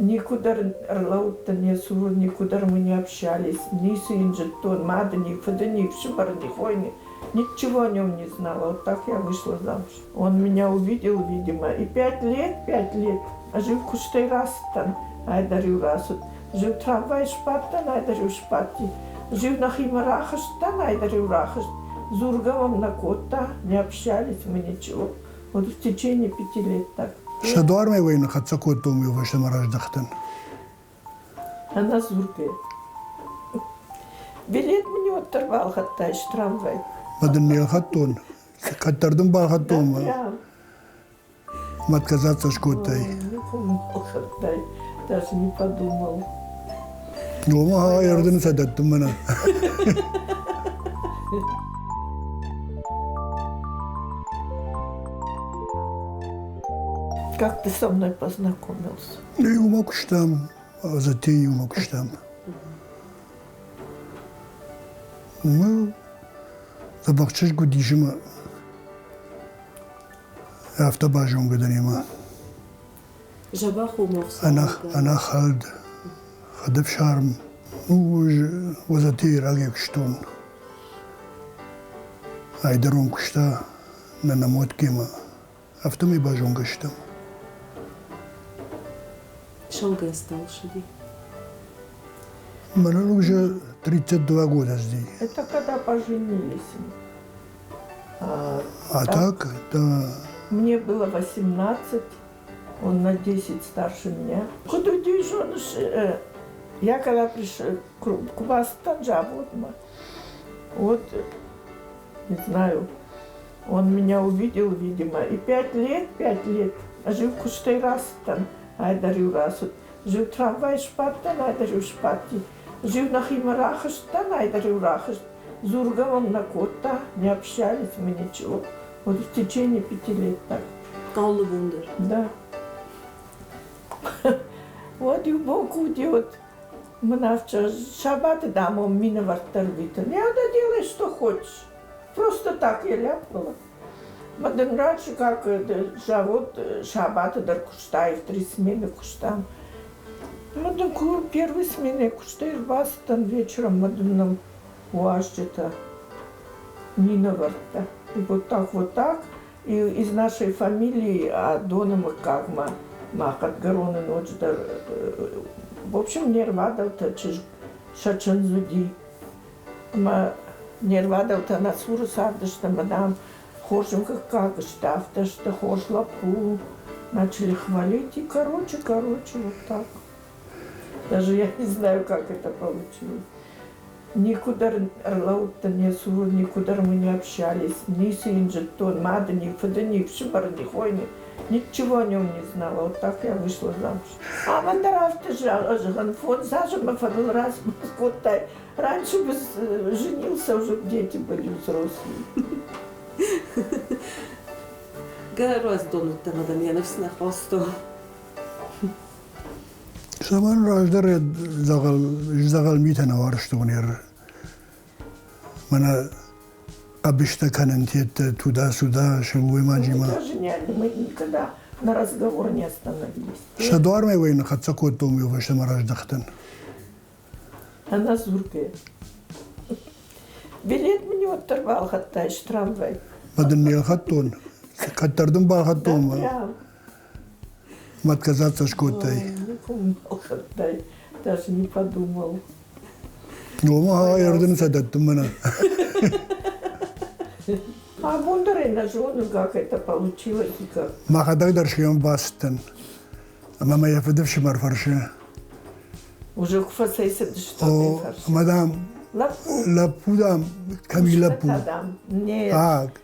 Никуы дӕр ӕрлӕудтӕн йӕ цуры, никуы дӕр мы не общались, ницы йын зыдтон, мады ни, фыды ни, ӕфсымӕры ни, хойы ни. Ничего о нем не знала, вот так я вышла замуж. Он меня увидел, видимо, и 5 лет, 5 лет ӕз-иу куыстӕй рацыдтӕн, ӕдӕр-иу рацыд. Ӕз-иу трамвайы сбадтӕн, ӕдӕр-иу сбадти. Ӕз-иу нӕхимӕ рахызтӕн, ӕдӕр-иу рахызт. Дзургӕ мӕм нӕ кодта, не общались мы ничего. Вот в течение 5 лет так. Сӕ дуармӕ уый ныххӕццӕ кодтон, уый фӕстӕмӕ раздӕхтӕн. Ӕнӕдзургӕ. Билет мне уӕддӕр балхӕдтаис трамвай. Мӕ дын не лхӕдтон. Кӕддӕр дын балхӕдтон. Да, Мӕ отказаться скодтай. Балхӕдтай, даже не подумал. Ома, ӕрдын сӕ дӕттын мӕнӕ. Как ты со мной познакомился? Иумӕ куыстам, затей иумӕ куыстам. Мы дзӕбӕх чызг уыдис ӕмӕ афтӕ базонгӕ дӕн йемӕ. Дзӕбӕх у Ӕнӕхӕлд, хӕдӕфсарм. Ну, Уазатейы рагӕй куыстон. Айдӕрон куыста нӕ намоткемӕ. Афтӕмӕй базонгӕ стӕм. Шалгай стал шиди. Мӕнӕн уже 32 года здесь. Это когда поженились. А так, да. Мне было 18, он на 10 старше меня. Куда он, я когда пришла к вас вот, не знаю, он меня увидел, видимо, и 5 лет, 5 лет, ӕз-иу куыстӕй рацыдтӕн, ӕдӕр-иу рацыд. Ӕз-иу трамвайы сбадтӕн, ӕдӕр-иу сбадти. Ӕз-иу нӕхимӕ рахызтӕн, ӕдӕр-иу рахызт. Дзургӕ мӕм нӕ кодта, не общались мы ничего. Вот в течение 5 лет так. Алы бон дӕр? Да. Вот иу бон куы уыди, вот мын афтӕ сабаты, дам, он минӕвӕрттӕ рвитын. Я да делай, что хочешь. Просто так я ляпнула. Мӕ дын раньше как завод сабаты дӕр куыстай, в три смены куыстам. Мӕ дын куы первой сменӕ куыстӕй ӕрбацыдтӕн вечером, мӕ дын нӕм уазджытӕ, минӕвӕрттӕ. И вот так, вот так. И из нашей фамилии адоны мыггагмӕ ма Хъӕдгӕроны ноджыдӕр, в общем, не рвадӕлтӕ чызг сӕ чындз уыди. Ӕмӕ не рвадӕлтӕ нӕ цуры цардысты ӕмӕ, дам, хорз мыггаг сты, афтӕ сты, хорз лӕппу. Начали хвалить и, короче, вот так. Даже я не знаю, как это получилось. Никуы дӕр ӕрлӕудтӕн йӕ цуры, никуы дӕр мы не общались, ницы йын зыдтон, мады ни, фыды ни, ӕфсымӕры ни, хойы ни. Ничего о нем не знала, вот так я вышла замуж. А мӕн дӕр афтӕ зӕгъын, 5 азы мӕ фӕдыл размӕ кодтай. Раньше бы женился, уже дети были взрослые. Гӕрӕздон уыдтӕн адӕм йӕ ныфс нӕ хостой. Цӕмӕн раздӕр дзӕгъӕл митӕ нӕ уарзтон ер. Мӕнӕ хъӕбыстӕ кӕнын тедтӕ туда-сюда сылгоймаджимӕ. Мы никогда на разговор не остановились. Сӕ дуармӕ уый ныххӕццӕ кодтон, уый фӕстӕмӕ раздӕхтӕн. Ӕнӕдзургӕ. Билет мне уӕддӕр балхӕдтаис трамвай. Мӕ дын не лхӕдтон. Кӕддӕр дын балхӕдтон. Мӕ отказаться скодтай. Балхӕдтай, даже не подумал. Ома, ӕрдын сӕ дӕттын мӕнӕ. Абон дӕр ӕй нӕ зонын, как это получилось и как. Мӕхӕдӕг дӕр сӕм бацыдтӕн. Ӕмӕ мӕ йӕ фыдыфсымӕр фӕрсы. Уже куы фӕцӕйцыдысты, фӕрсы. Ӕмӕ, дам, лӕппу, дам, кӕм и лӕппу? Дам, не,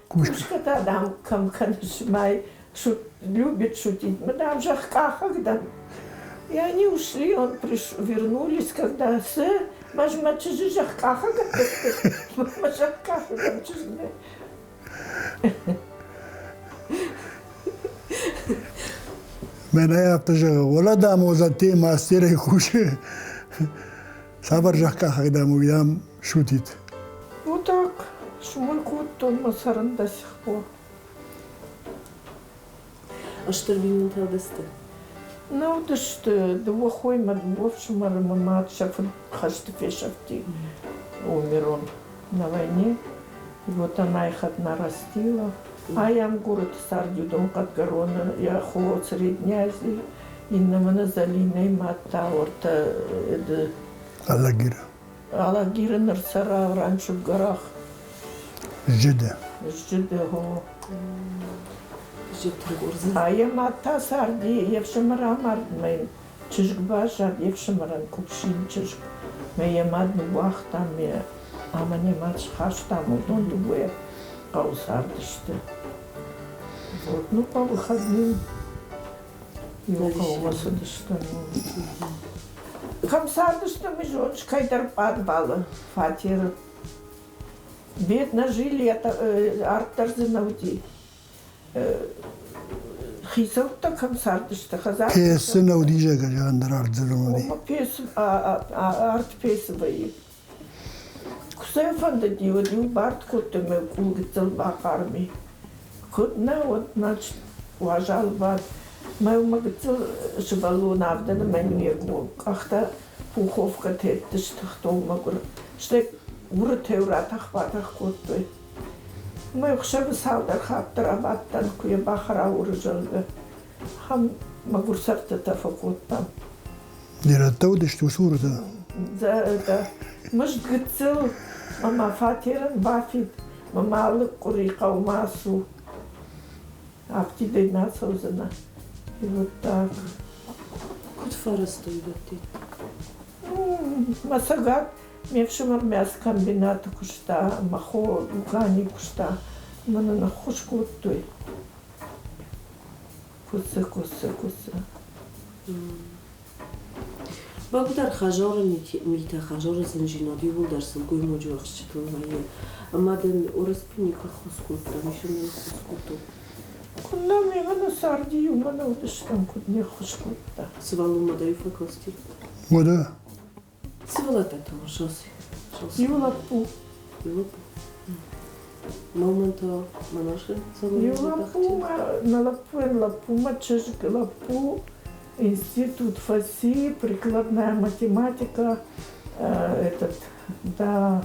кусгӕ та, дам, кӕм кӕныс, май любит шутить. Мы, дам, зӕхкъахӕг дӕн. И они ушли, он приш... вернулись, когда с мӕ чызджы зӕхкъахӕг мӕ зӕхкъахӕгӕн чызг Мӕнӕ афтӕ зӕгъы, уӕлӕ, дам, озӕтте мастерӕй кусы. Цавӕр зӕхкъахӕг, дам, уый, дам, шутит. Вот так, смой кодтон мӕ цӕрын до сих пор. Стыр бинонтӕ уыдысты? Нӕ уыдысты дыууӕ хойы мӕ дыууӕ фсымӕры мӕ мад сӕ фыд хӕсты фесӕфти. Умер он на войне. И вот она их одна растила. А я город царди уыдон Хъӕдгӕроны, йӕ хо Средняя Азии, иннӕ мӕнӕ Зӕлинӕйы мад та уӕртӕ Алагиры. Алагиры ныр цӕра раньше в горах. Зджыды. Зджыды, хо. А йӕ мад та царди, йе фсымӕр амард мӕ йын чызг баззад, йе фсымӕрӕн кувшин чызг. Мӕ йӕ мад ныууагъта мӕ ӕмӕ не мад схастам, уыдон дыууӕ хъӕуы цардысты. Вот, ну, по выходным иу хъӕумӕ цыдыстӕм. Кӕм цардыстӕм, уый зоныс, кӕйдӕр пъадвалы фатеры. Бедно жили, арт дӕр дзы нӕ уыди. Хицӕуттӕ кӕм цардысты, хӕдзар. Песы нӕ уыди, зӕгъгӕ, ӕндӕр арт дзы нӕ уыди. Пес, арт песы вӕййы. Куы сӕ фӕндыди, уӕд-иу бард кодтой мӕ къул гыццыл бахъарм и. Куыд нӕ, уӕд, значит, уазал бад. Мӕ уымӕ гыццыл сывӕллон авдӕны мӕн йӕ къӕхтӕ пуховкӕтӕ стыхтон мӕгуыр. Стӕй уырытӕ ратӕх-батӕх кодтой. Мӕ ӕхсӕвы цалдӕр хатты рабадтӕн, куы йӕ бахӕра уыры, зӕгъгӕ. Ахӕм мӕгуыр цӕрдтытӕ фӕкодтам. Ирӕттӕ уыдысты уыцы уырытӕ? Мызд гыццыл, ӕмӕ фатерӕн бафид, мӕ алы къуыри хъӕумӕ ацу. Афтидӕй нӕ ацӕудзынӕ. И вот так. Куыд фӕрӕзтой уыдӕттӕ? Мӕ цӕгат ме фсымӕр мясокомбинаты куыста, мӕ хо дуканийы куыста. Мӕнӕн ӕххуыс кодтой. Кусы, кусы, кусы. Бӕгуыдӕр Хазоры митӕ, Хазоры зынзинад иууылдӕр сылгоймаджы уӕхсчытыл вӕййы. Ӕмӕ дын Ороспи никуы ӕххуыс кодта, Миша не ххуыс кодта. Куыннӕ мемӕ нӕ царди, иумӕ нӕ уыдыстӕм, куыд не ххуыс кодта. Сывӕллонмӕ дӕр-иу фӕкасти? Уӕдӕ. Сывӕллӕттӕ та шоси. Иу лӕппу. Иу лӕппу. Мамӕн та мӕнӕ Иу лӕппу мӕ лӕппуйӕн лӕппумӕ чызг лӕппу институт фӕци, прикладная математика, этот, да,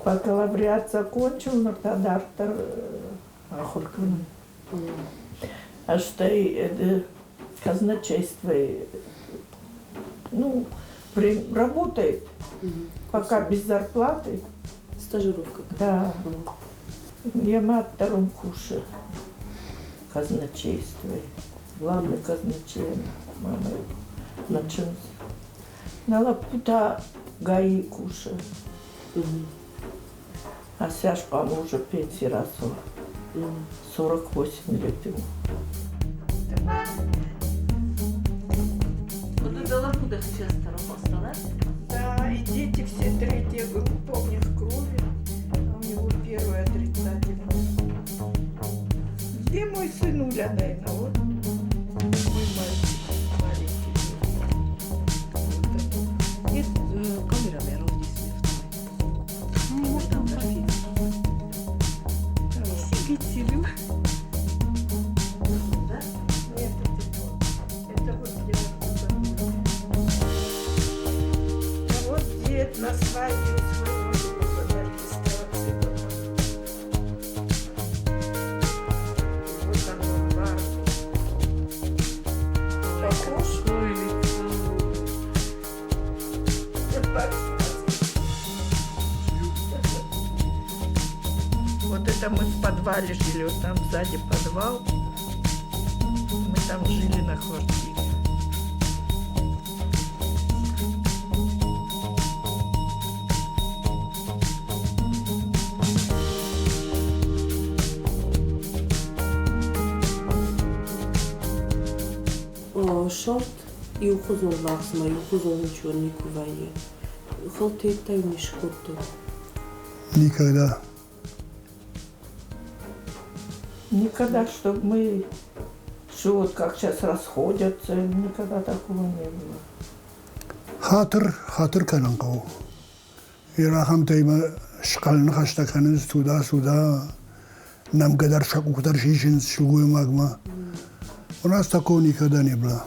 бакалавриат закончил, ныр та дарддӕр ахуыр кӕнын. Стӕй казначействой, ну, работает, пока без зарплаты. Стажировка. Да. Йӕ мад дӕр уым кусы казначействой. Главный казначей мама на чындз. Нӕ лӕппу та ГАИ кусы. А сейчас, по-моему, уже пенсии росла. 48 лет ему. Да, и дети все третья группа у них крови, а у него первая отрицательная. Где мой сынуля, наверное, вот мой мальчик маленький. Вот. Нет, камера Да? Нет, это не он. Это вот я. А вот дед на свадьбе у своего друга на регистрации была. Вот оно, в армии. Похож? Вот это мы в подвале жили, вот там сзади подвал. Мы там жили на квартире. Шорт иухуызон лагъзмӕ, иухуызон ничего никуы вӕййы. Хылтӕ-иу не скодтой. Никогда. Никогда, чтобы мы, что вот как сейчас расходятся, никогда такого не было. Хатыр, хатыр кӕнын хъӕуы. Ирӕ ахӕмтӕй мӕ схъӕл ныхӕстӕ кӕнынц туда-сюда, нӕмгӕ дӕр сӕ къух дӕр сисынц сылгоймагмӕ. У нас такого никогда не было.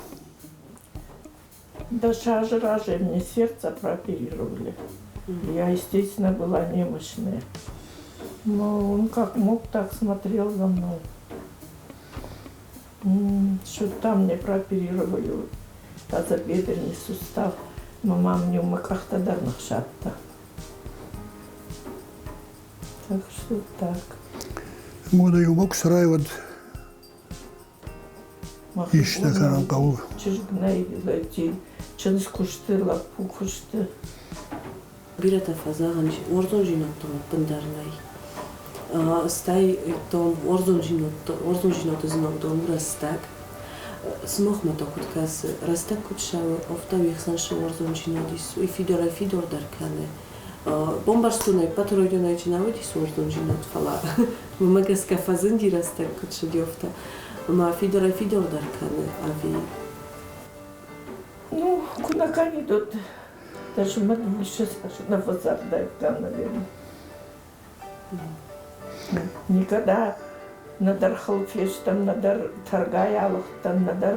10 азы разӕй мне сердце прооперировали. Я, естественно, была немощная. Но он как мог, так смотрел за мной. Что там мне прооперировали тазобедренный сустав. Мама мне мӕ къӕхтӕ дӕр ныхсадта. Так что так. Мода-иу мӕ куы сырай, уӕд ис нӕ кӕнын хъӕуы. Чызг нӕй, чындз куысты, лӕппу куысты. Бирӕтӕ фӕзӕгъынц, уарзондзинӕдтыл ӕппындӕр нӕй. Стӕй дон уарзондзинады зынагдон у рӕстӕг. Сымахмӕ та куыд кӕсы, рӕстӕг куыд цӕуы, афтӕ уе хсӕн цы уарзондзинад ис, уый фидарӕй-фидардӕр кӕны. Бамбӕрстон ӕй, патройдонӕй чи нӕ уыдис уарзондзинад, фӕлӕ уымӕ гӕсгӕ фӕзынди рӕстӕг куыд цыди, афтӕ. Ӕмӕ фидарӕй-фидардӕр кӕны ӕви? Ну, куы нӕ кӕнид, уӕд даже мӕ нӕ фӕцардаиккам, наверное. Никогда нӕдӕр хыл фестӕм, нӕдӕр тӕргай алыгъдтӕн, нӕдӕр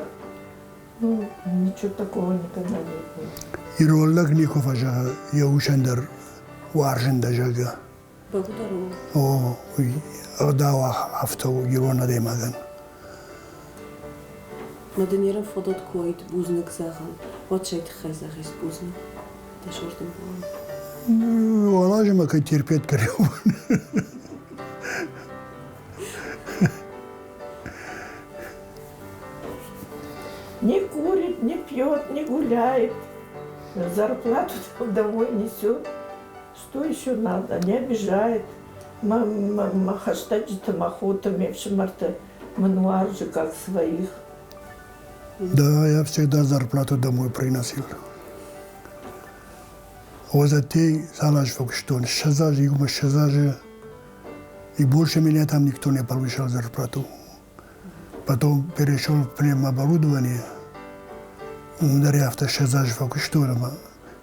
ну, ничего такого никогда не было. Ирон лӕг никуы фӕзӕгъы йӕ усӕн дӕр уарзын дӕ, зӕгъгӕ. Бӕгуыдӕр у. О, уый ӕгъдау афтӕ у ирон адӕймагӕн. Ма дын ерын фадат куы уаид бузныг зӕгъын, уӕд цӕй тыххӕй зӕгъис бузныг дӕ сордымбалӕн? Уал азы мӕ кӕй терпеть кӕнӕм. Не курит, не пьет, не гуляет. Зарплату домой несет. Что еще надо? Не обижает. Мӕ хӕстӕджыты, мӕ хоты, ме фсымӕрты мын уарзы как своих. Да, я всегда зарплату домой приносил. Озатей цал фӕкуыстон, 20 азы, иумӕ 20 азы, и больше меня там никто не повышал зарплату. Потом перешел в пневмооборудование, уым дӕр афтӕ 20 азы фӕкуыстон ӕмӕ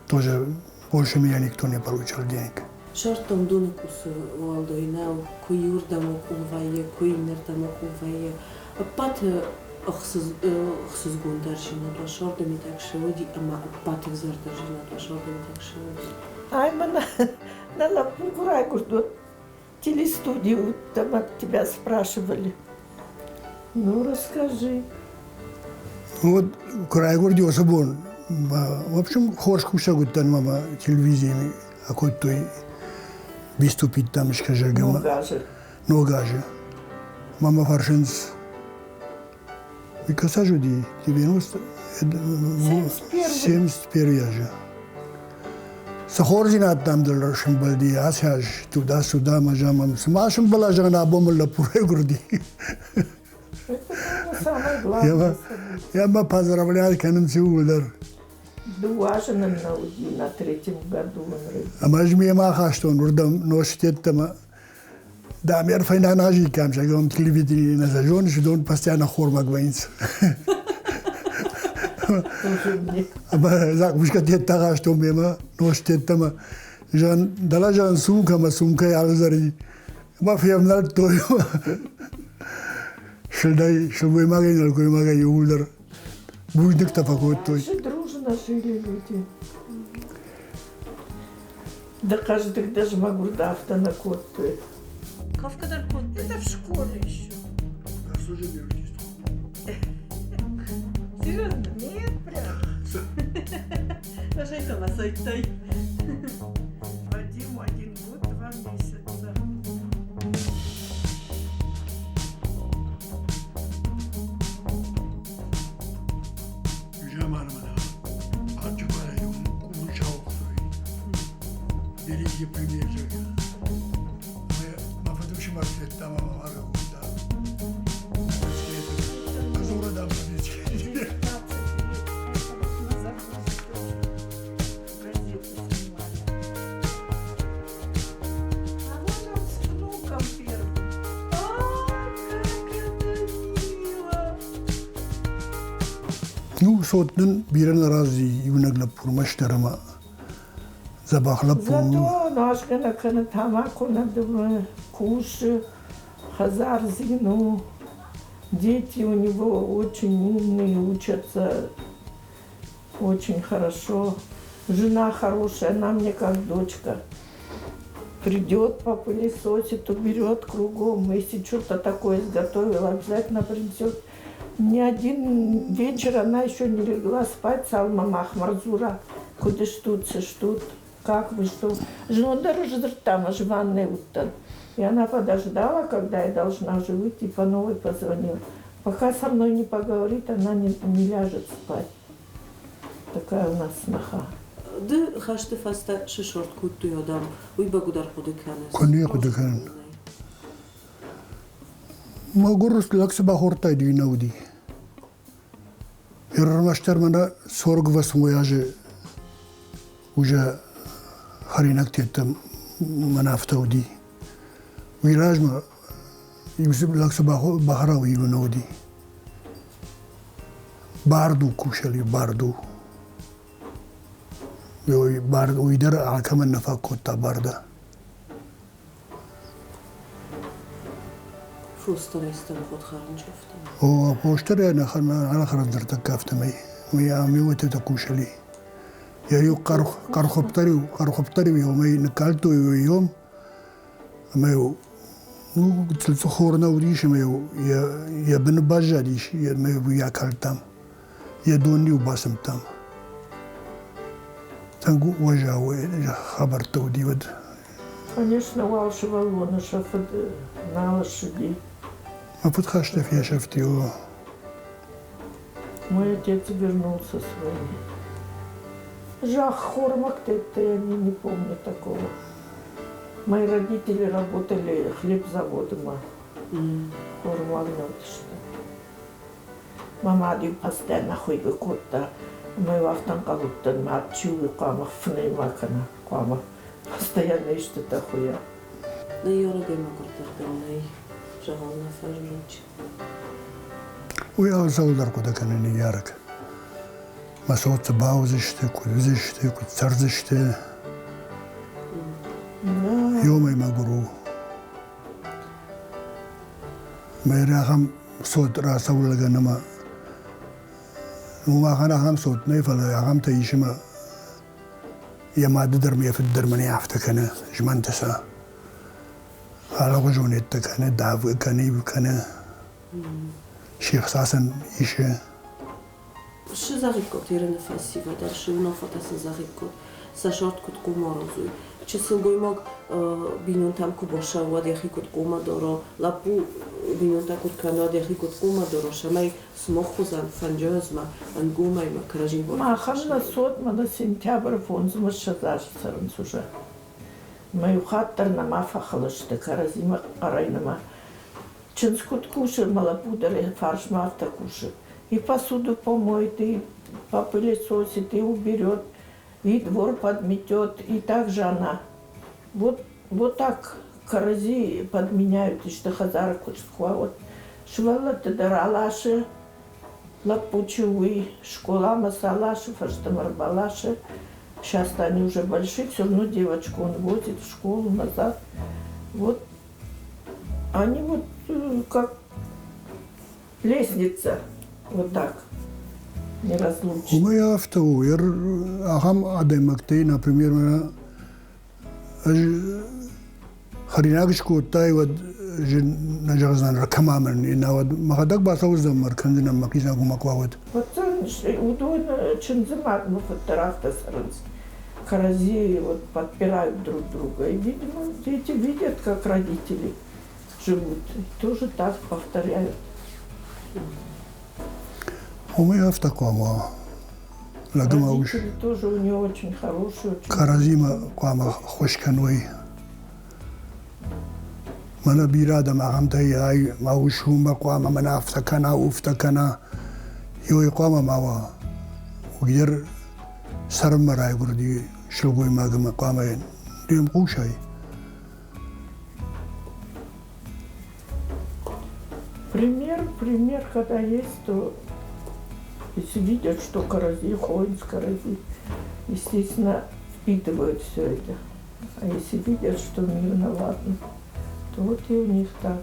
тоже больше меня никто не получал денег. Сӕрдтам доны къусы уӕлдай нӕу, куы иуырдӕм акъул вӕййы, куы иннӕрдӕм акъул вӕййы. Ӕппӕты ӕхсызгондӕр зинад уа сӕрды мидӕг сӕуыди ӕмӕ ӕппӕты ӕвзӕрдӕр зинад уа сӕрды мидӕг сӕуыди. Ай мӕнӕ нӕ лӕппу куы райгуырд, уӕд телестудию там от тебя спрашивали. Ну, расскажи. Вот куы райгуырди уыцы бон, в общем, хорз кусӕг уыдтӕн мӕ телевизийы акодтой выступить там скажи. Ног азы. Ног азы. Мама фӕрсынц, кӕцы аз уыди? 90 71 азы. Цы хорздзинад дӕм дыл сӕмбӕлди ацы аз туда-сюда ӕмӕ зӕгъӕм, цыма сӕмбӕла, зӕгъын, абон мын лӕппу райгуырди. Это было самое главное. Я мӕ поздравляю кӕнынц иууылдӕр. Дыууӕ азы нын нӕ уыди, на третьем году он родился. Ӕмӕ ӕз мемӕ ахастон уырдӕм носитеттӕмӕ. Дам, ӕрфӕйнӕ назиккам, зӕгъӕм, телевидении нӕ зоныс, уыдон постоянно хормаг вӕййынц. Ӕмӕ закъускӕ тедтӕ хастон мемӕ, нозтеттӕмӕ. Зӕгъын, дӕлӕ зӕгъын сумка ӕмӕ сумкӕйы алызӕри. Ӕмӕ февнӕлдтой. Сылдӕй, сылгоймагӕй, нӕлгоймагӕй иууылдӕр бузныг-тӕ фӕкодтой. Раньше дружно жили люди. Да хъӕздыг даже мӕгуыр да афтӕ нӕ кодтой. Кавка дӕр кодтой? Это в школе еще. Серьезно? Нет, прям. Сайтай. Вадиму 1 год 2 месяца. Великий премьер Мӕ фыдыфсымӕр федта ӕмӕ мӕ маргӕ кодта. Ӕз уырдӕм 19 лет. А вот на загрузке тоже газету снимали. А вот он с внуком первым. А, как это мило! Ну, цот нын бирӕ нӕ разы иунӕг лӕппу ӕрмӕстдӕр ӕмӕ дзӕбӕх лӕппу. Зато нуазгӕ нӕ кӕны, тамако нӕ дымы, кусы, хӕдзардзин у. Дети у него очень умные, учатся. Очень хорошо. Жена хорошая, она мне как дочка. Придет, попылесосит, уберет кругом. Если что-то такое изготовила, обязательно принесет. Ни один вечер она еще не легла спать, Салма Махмарзура. Куда штут, штут, как вы, что. Жена даже там, аж в ванной уттан. И она подождала, когда я должна уже выйти, по новой позвонила. Пока со мной не поговорит, она не ляжет спать. Такая у нас сноха. Ды хӕсты фӕстӕ сысорт кодтой адӕм, уый бӕгуыдӕр хъуыды кӕныс. Куы хъуыды кӕнын. Мӕгуыр лӕг цы бахордтай, уый нӕ уыди. Ӕрмӕстдӕр мӕнӕ 48 азы уже хӕринӕгтӕ мӕн афтӕ уыди. Уый размӕ иу лӕг цы бахӕра, уый нӕ уыди. Барду кусӕли, барду. Уый дӕр алкӕмӕн нӕ фаг кодта барда. О, фосдӕр ӕнӕхӕрындзыртӕккӕ афтӕмӕй. Уый ам-иу кусӕли. Йӕ иу хъӕрхуыпдӕр-иу уымӕй ныккалдтой уый ӕмӕ-иу хор нӕ уыдис ӕмӕ-иу йӕ быны баззадис, ӕмӕ-иу уый акалдтам. Йӕ дон-иу бацымдтам. Тынг уӕззау хабӕрттӕ уыди уӕд. Конечно, уал сывӕллоны сӕ фыд нал ссыди. Мӕ фыд хӕсты фесӕфти. Мой отец вернулся с войны. Зӕхх это я не помню такого. Мои родители работали хлебзаводом. Хормаг нӕ уыдысты. Мӕ мад-иу постоянно хуыйгӕ кодта. Ӕмӕ-иу афтӕ ӕнхъӕл уыдтӕн, мад чи у, хъуамӕ фынӕй ма кӕна, хъуамӕ постоянно истытӕ хуыйа. Ныййарӕгӕй мӕгуырдӕр нӕй, зӕгъӕн нӕ фӕзынынч. Уый алцӕуылдӕр хъуыды кӕны ныййарӕг. Мӕ цот цы бауыдзысты, куыд уыдзысты, куыд цӕрдзысты. Иомӕй мӕгуыр у. Мӕ ахӕм цот рацӕуы лӕгӕн ӕмӕ уымӕн ахӕм цот нӕй, фӕлӕ ахӕмтӕ ис ӕмӕ йӕ мады дӕр ӕмӕ йӕ фыд дӕр мӕнӕ афтӕ кӕны, змӕнты сӕ. Алыгъуызон йедтӕ кӕны, давгӕ кӕны, ив кӕны. Се хца сын исы. Шы зӕгъиккот Ирыны фӕсивӕдӕн, шы уынаффӕтӕ сын зӕгъиккот, сӕ сорт куыд хъуамӕ аразой? Чи сылгоймаг бинонтӕм куы бацӕуа, уӕд йӕхи куыд хъуамӕ дара, лӕппу бинонтӕ куыд кӕна, уӕд йӕхи куыд хъуамӕ дара, цӕмӕй сымах хуызӕн фӕнджыазмӕ ӕнгомӕй ма кӕрӕдзи Махӕн нӕ цот мӕнӕ сентябры 25 азы цӕрынц уже. Мӕ иу хатт дӕр нӕма фӕхыл сты кӕрӕдзимӕ хъӕрӕй нӕма. Чындз куыд кусы, мӕ лӕппу дӕр йӕ фарсмӕ афтӕ кусы. И посуду помоет, и попылесосит, и уберет, и двор подметет, и так же она. Вот так кӕрӕдзи подменяют исты хӕдзары куыст куы уа, уӕд. Сывӕллӕтты дӕр аласы, лӕппу чи у, уый скъоламӕ сӕ аласы, фӕстӕмӕ ӕрбаласы. Сейчас они уже большие, все равно девочку он возит в школу назад. Вот они вот как лестница, вот так, неразлучны. Уымӕй афтӕ у, ахӕм адӕймӕгтӕй, например, мӕнӕ ӕз хӕринаг скодтай, уӕд нӕ зӕгъдзынӕн ракӕма мын, науӕд мӕхӕдӕг бацӕудзӕн мӕ ӕркӕндзынӕн мӕхицӕн уымӕ куы уӕд. Вот уыдон чындзы мадмӕ фыддӕр афтӕ цӕрынц. Кӕрӕдзи вот подпирают друг друга. И, видимо, дети видят, как родители живут. И тоже так повторяют. Уымӕй афтӕ хъуамӕ лӕг ӕмӕ ус Родители тоже у нее очень хорошие, очень кӕрӕдзимӕ хъуамӕ ххуыс кӕной. Мӕнӕ бирӕ адӕм ахӕмтӕй ай мӕ ус уымӕ хъуамӕ мӕнӕ афтӕ кӕна, уфтӕ кӕна. Иуӕй хъуамӕ ма уа. Уый цӕрынмӕ райгуырди сылгоймаг ӕмӕ хъуамӕ де мхъусай. Пример, когда есть, то если видят, что кӕрӕдзи ходят, кӕрӕдзи, естественно, впитывают все это. А если видят, что мирно, ладно, то вот и у них так.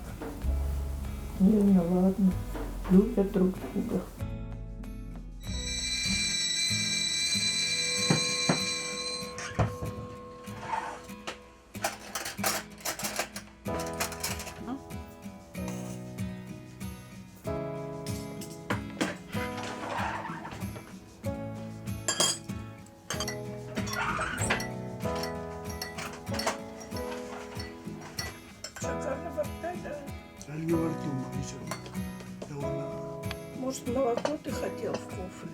Мирно, ладно, любят друг друга. Не во рту махицӕн. Довольно. Может, молоко ты хотел в кофе?